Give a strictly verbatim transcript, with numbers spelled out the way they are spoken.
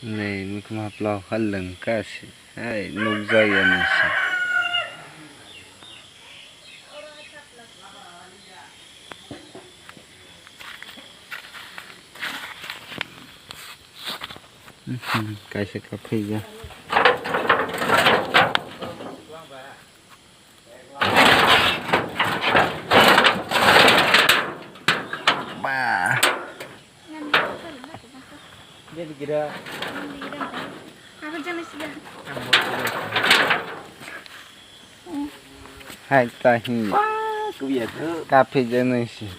Nei, mikma plau halwng kasi. Hai, nukjak ya nisi. Mhm, kaisa kaphai ya. Ba. Hai tahi. Kaphai janai si.